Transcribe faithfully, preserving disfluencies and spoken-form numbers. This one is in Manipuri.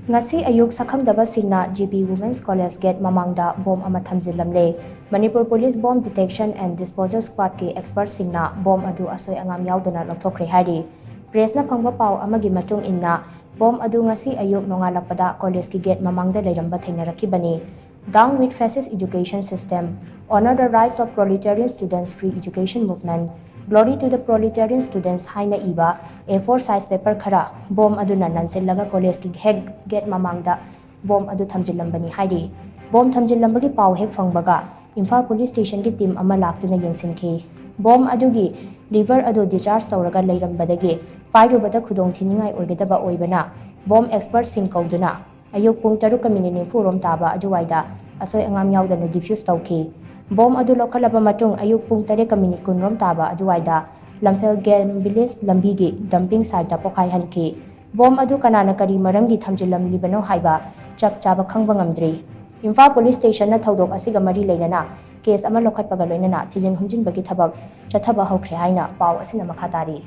ꯉꯁꯤ ꯑꯌꯨꯛ ꯁꯛꯈꯪꯗꯕꯁꯤꯡꯅ G P Women's College gate ꯃꯃꯥꯡꯗ ꯕꯣꯝ ꯑꯃ ꯊꯝꯖꯤꯜꯂꯝꯂꯦ꯫ Manipur Police Bomb Detection and Disposal Squadꯀꯤ expertꯁꯤꯡꯅ ꯕꯣꯝ ꯑꯗꯨ ꯑꯁꯣꯏ ꯑꯉꯥꯝ ꯌꯥꯎꯗꯅ ꯂꯧꯊꯣꯛꯈ꯭ꯔꯦ ꯍꯥꯏꯔꯤ꯫ Pressꯅ ꯐꯪꯕ ꯄꯥꯎ ꯑꯃꯒꯤ ꯃꯇꯨꯡ ꯏꯟꯅ, ꯕꯣꯝ ꯑꯗꯨ ꯉꯁꯤ ꯑꯌꯨꯛ ꯅꯣꯡꯉꯥꯜꯂꯛꯄꯗ collegeꯀꯤ gate ꯃꯃꯥꯡꯗ ꯂꯩꯔꯝꯕ ꯊꯦꯡꯅꯔꯛꯈꯤꯕꯅꯤ꯫ Down with fascist education system, honor the rise of proletarian students free education movement, glory to the proletarian students ꯍꯥꯏꯅ ꯏꯕ A four size paper ꯈꯔ ꯕꯣꯝ ꯑꯗꯨꯅ ꯅꯟꯁꯤꯜꯂꯒ collegeꯀꯤ ꯍꯦꯛ gate ꯃꯃꯥꯡꯗ ꯕꯣꯝ ꯑꯗꯨ ꯊꯝꯖꯤꯜꯂꯝꯕꯅꯤ ꯍꯥꯏꯔꯤ꯫ ꯕꯣꯝ ꯊꯝꯖꯤꯜꯂꯝꯕꯒꯤ ꯄꯥꯎ ꯍꯦꯛ ꯐꯪꯕꯒ ꯏꯝꯐꯥꯜ Police Stationꯒꯤ team ꯑꯃ ꯂꯥꯛꯇꯨꯅ ꯌꯦꯡꯁꯤꯟꯈꯤ꯫ ꯕꯣꯝ ꯑꯗꯨꯒꯤ lever ꯑꯗꯨ discharge ꯇꯧꯔꯒ ꯂꯩꯔꯝꯕꯗꯒꯤ ꯄꯥꯏꯔꯨꯕꯗ ꯈꯨꯗꯣꯡ ꯊꯤꯅꯤꯡꯉꯥꯏ ꯑꯣꯏꯒꯗꯕ ꯑꯣꯏꯕꯅ, ꯕꯣꯝ expertꯁꯤꯡ ꯀꯧꯗꯨꯅ ꯑꯌꯨꯛ ꯄꯨꯡ ꯇꯔꯨꯛꯀ minute ꯅꯤꯐꯨ ꯔꯣꯝ ꯇꯥꯕ ꯑꯗꯨꯋꯥꯏꯗ ꯑꯁꯣꯏ ꯑꯉꯥꯝ ꯌꯥꯎꯗꯅ defuse ꯇꯧꯈꯤ꯫ ꯕꯣꯝ ꯑꯗꯨ ꯂꯧꯈꯠꯂꯕ ꯃꯇꯨꯡ ꯑꯌꯨꯛ ꯄꯨꯡ ꯇꯔꯦꯠꯀ minute ꯀꯨꯟ ꯔꯣꯝ ꯇꯥꯕ ꯑꯗꯨꯋꯥꯏꯗ ꯂꯝꯐꯦꯜ Game Village ꯂꯝꯕꯤꯒꯤ dumping siteꯇ ꯄꯣꯈꯥꯏꯍꯟꯈꯤ꯫ ꯕꯣꯝ ꯑꯗꯨ ꯀꯅꯥꯅ ꯀꯔꯤ ꯃꯔꯝꯒꯤ ꯊꯝꯖꯤꯜꯂꯝꯂꯤꯕꯅꯣ ꯍꯥꯏꯕ ꯆꯞ ꯆꯥꯕ ꯈꯪꯕ ꯉꯝꯗ꯭ꯔꯤ꯫ ꯏꯝꯐꯥꯜ Police Stationꯅ ꯊꯧꯗꯣꯛ ꯑꯁꯤꯒ ꯃꯔꯤ ꯂꯩꯅꯅ case ꯑꯃ ꯂꯧꯈꯠꯄꯒ ꯂꯣꯏꯅꯅ ꯊꯤꯖꯤꯟ ꯍꯨꯝꯖꯤꯟꯕꯒꯤ ꯊꯕꯛ ꯆꯠꯊꯕ ꯍꯧꯈ꯭ꯔꯦ ꯍꯥꯏꯅ ꯄꯥꯎ ꯑꯁꯤꯅ ꯃꯈꯥ ꯇꯥꯔꯤ꯫